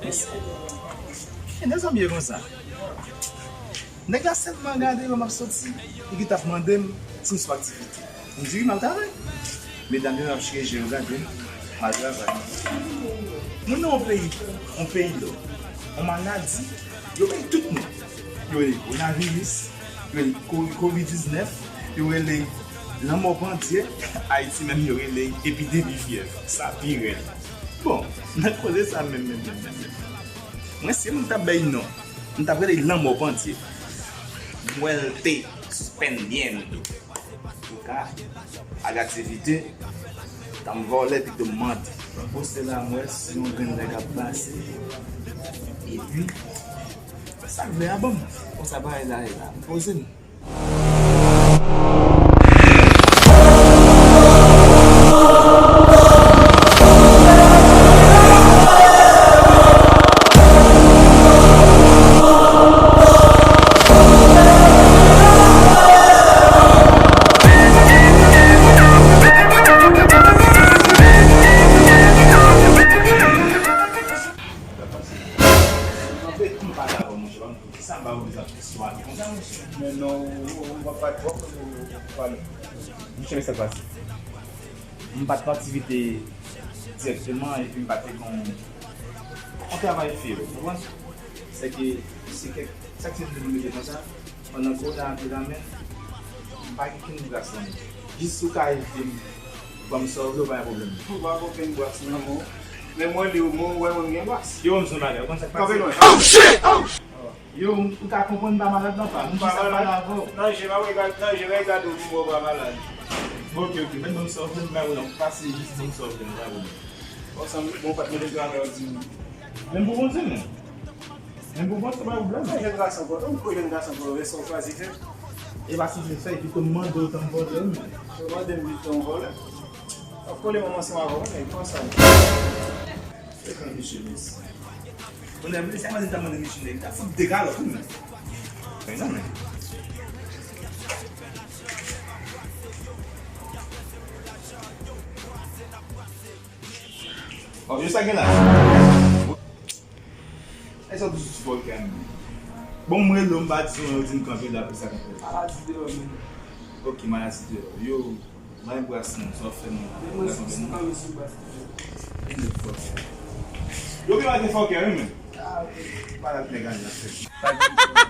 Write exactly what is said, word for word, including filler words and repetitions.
E nèg sa m ye konsa. Nèg la sèlman gade lè m ap soti, li gentan ap mande m si m sou aktivite. M di wi, m ap travay. Medam yo ap chire je yo gade m, m al travay. Nou nan yon peyi, yon peyi lòk. Yon maladi, yo bay tout non. Yo rele kowonaviris, yo rele ko-, kovid diznèf, yo rele lanmò pandye, Ayiti menm yo rele epidemi fyèv. Sa pi rèd. Bon, nan koze sa menm, menm, menm, menm, menm. Mwen, si moun t ap bay non, m t ap rele lanmò pandye. Muerte suspendiendo. Ou ka ak aktivite, tan m vòlè pito m mande. Poste la, m wè si yon grenn nèg ap pase. Epi, sa k vle a ban m. Konsa bagay la ye la. M poze m. Sa m pa wè sa sou aktivite. Men non, ou, ou, ou pa t wè kote ou pale. Monchè, men sa k pase. M pa t nan aktivite dirèkteman, epi m pa t gen yon, yon travay fè, ou konprann? Se ke, se kèk, sa k se vle mete konsa, pandan kowona a te la men, m pa gen kenn gras nan men. Jis si w ka ede m, ban m sa w vle, w pa gen pwoblèm. Ou pa gen okenn gras nan men w. Men mwen li w, mwen wè mwen gen gras. Yo, m son bagay, ou konn sa k pase? Kanpe lwen. Oh, shit! Oh! Yo, m, m ka konprann m pa malad non pa. M jis ap pale avè w. Nan je m ap regade, nan je m regade w pou m wè w pa malad. Ok, ok. Mèt ban m sa w vle, m ba w la. Pase jis ban m sa w vle, m ba w la. Bon, sa m, bon, pa t mete travay w di m. Menm pou Bondye, men. Menm pou Bondye, pa pwoblèm. Mwen jèn gason ankò, non, m ko jèn gason ankò, wè sa w chwazi fè. E pa si w fè, epi tou m mande w tan m vòlè, men. Ou mande m di tan m vòlè. W ap kole manman ansanm avè w, men, konsa. Frekan mesye, mesye. Konnen mesye a mande ta mande mesye nèg ta fout de kalòt wi men. Men non men. Oh, yo sa gen la. E sa toujou ti fòkè a menm. Bon, mwen lè m pa di yo di m kanpe la pou sa kanpe. Maladi deyò menm. Ok, maladi deyò. Yo, mwen bras non, sa w fè non. Mwen si kanpe sou bas. Yo gen bagay fòkè wi men. Ah, ok. Malad nèg a nèg.